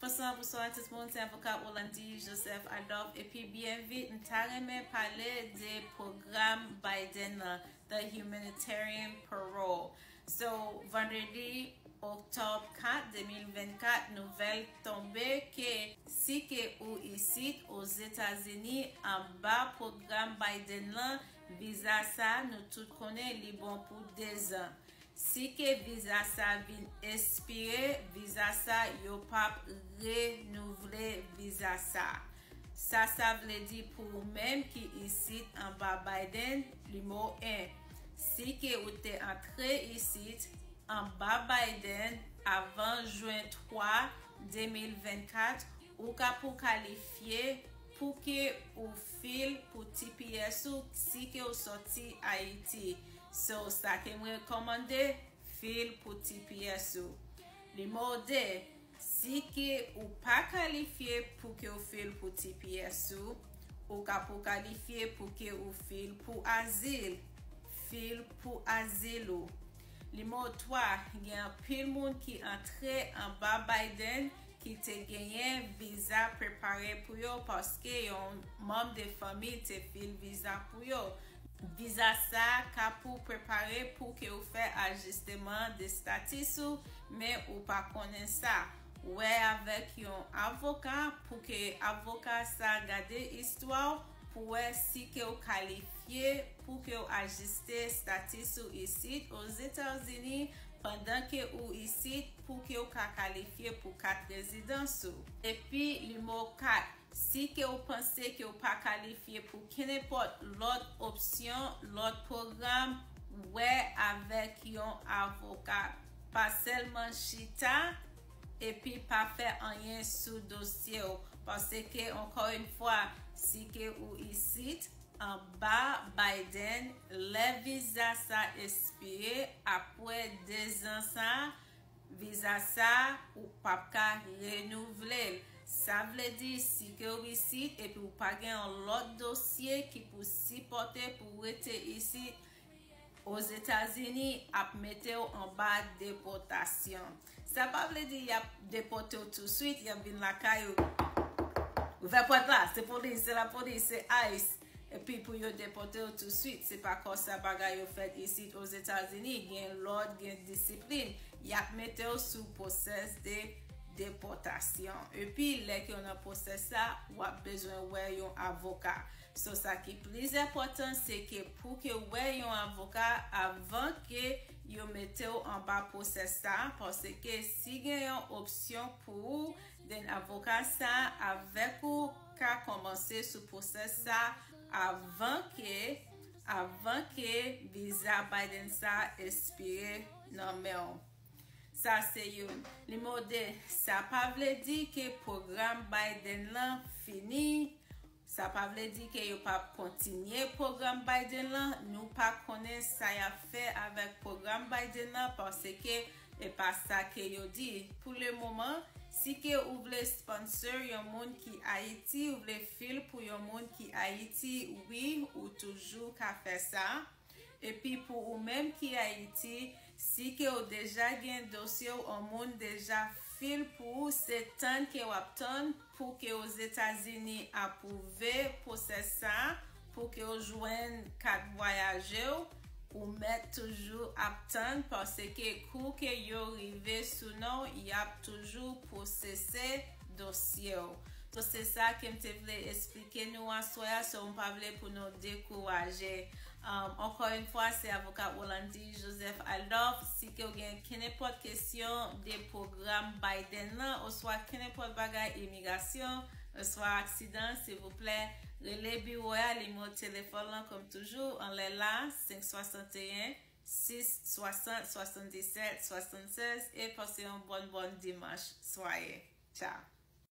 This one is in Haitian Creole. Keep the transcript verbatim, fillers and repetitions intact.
Bonswa, bonswa tout moun, se avoka Orlandy Joseph Adolphe, epi byen vit, m ta renmen pale de pwogram Biden nan, The Humanitarian Parole. So, vandredi, oktòb kat, de mil vennkat, nouvèl tonbe ke si ke ou isit Ozetazini anba pwogram Biden lan, viza sa nou tout konnen li bon pou dezan. Si ke viza sa vin espire, viza sa yo p ap renouvle viza sa. Sa sa vle di pou ou menm ki isit anba Biden, nimewo en. Si ke ou te antre isit anba Biden avan jen twa, de mil vennkat, ou ka pou kalifye pou ke ou fil pou T P S ou si ke ou sòti Ayiti. So, sa ke m rekòmande, fil pou T P S ou. Nimewo de, si ke ou pa kalifye pou ke ou fil pou T P S ou, ou ka pou kalifye pou ke ou fil pou azil. Fil pou azil ou. Nimewo twa, gen anpil moun ki antre anba Biden ki te genyen viza prepare pou yo paske yon manm de fanmi te fil viza pou yo. Viza sa ka pou prepare pou ke ou fè ajisteman de status ou, men ou pa konnen sa. Wè avèk yon avoka pou ke avoka sa gade istwa w pou wè si ke ou kalifye pou ke ou ajiste status ou isit Ozetazini pandan ke ou isit pou ke ou ka kalifye pou kat rezidans ou. Epi nimewo kat, si ke ou panse ke ou pa kalifye pou kenenpòt lòt opsyon, lòt pwogram, wè avèk yon avoka. Pa sèlman chita epi pa fè anyen sou dosye w. Paske, ankò yon fwa, si ke ou isit anba Biden, lè viza sa espire, apre dezan sa, viza sa, ou p ap ka renouvle l. Sa vle di, si ke ou isit epi ou pa gen yon lòt dosye ki pou sipòte pou rete isit, Ozetazini ap mete w anba depòtasyon. Sa pa vle di y ap depòte w touswit, y ap vin lakay ou. Ouvè pòt la, se polis, se lapolis, se ice. Epi pou yo depòte w touswit, se pa konsa bagay yo fèt isit Ozetazini. Gen lòd, gen disiplin. Y ap mete w sou pwosès de depòtasyon. Epi lè ke w nan pwosès sa, w ap bezwen wè yon avoka. So, sa ki plis enpòtan, se ke pou ke w wè yon avoka avan ke yo mete w anba pwosès sa, paske si gen yon opsyon pou ou, then avoka sa avèk ou ka kòmanse sou pwosès sa avan ke, avan ke viza Biden sa espire nan men w. Sa se youn. Nimewo de, sa pa vle di ke pwogram Biden lan fini. Sa pa vle di ke yo p ap kontinye pwogram Biden lan. Nou pa konnen sa y ap fè avèk pwogram Biden lan, paske e pa sa ke yo di. Pou le moman, si ke ou vle sponsor yon moun ki Ayiti, ou vle fil pou yon moun ki Ayiti, wi, ou toujou ka fè sa. Epi pou ou menm ki Ayiti, si ke w deja gen dosye w, yon moun deja fil pou ou, se tann ke w ap tann pou ke Ozetazini apwouve pwosès sa, pou ke w jwenn kat vwayaje w, ou mèt toujou ap tann, paske kou ke yo rive sou non w, y ap toujou pwosese dosye w. So, se sa ke m te vle esplike nou aswè a, so m pa vle pou nou dekouraje. Um, ankò yon fwa, se avoka Orlandy Joseph Adolphe. Si ke w gen kenenpòt kesyon de pwogram Biden lan, oswa kenenpòt bagay imigrasyon, oswa aksidan, silvouplè, rele biwo a, nimewo telefòn lan, kòm toujou, anlè la, senk swasanteyen, sis swasant, swasanndisèt, swasannsèz, e pase yon bòn, bòn dimanch. Swaye. Tchao.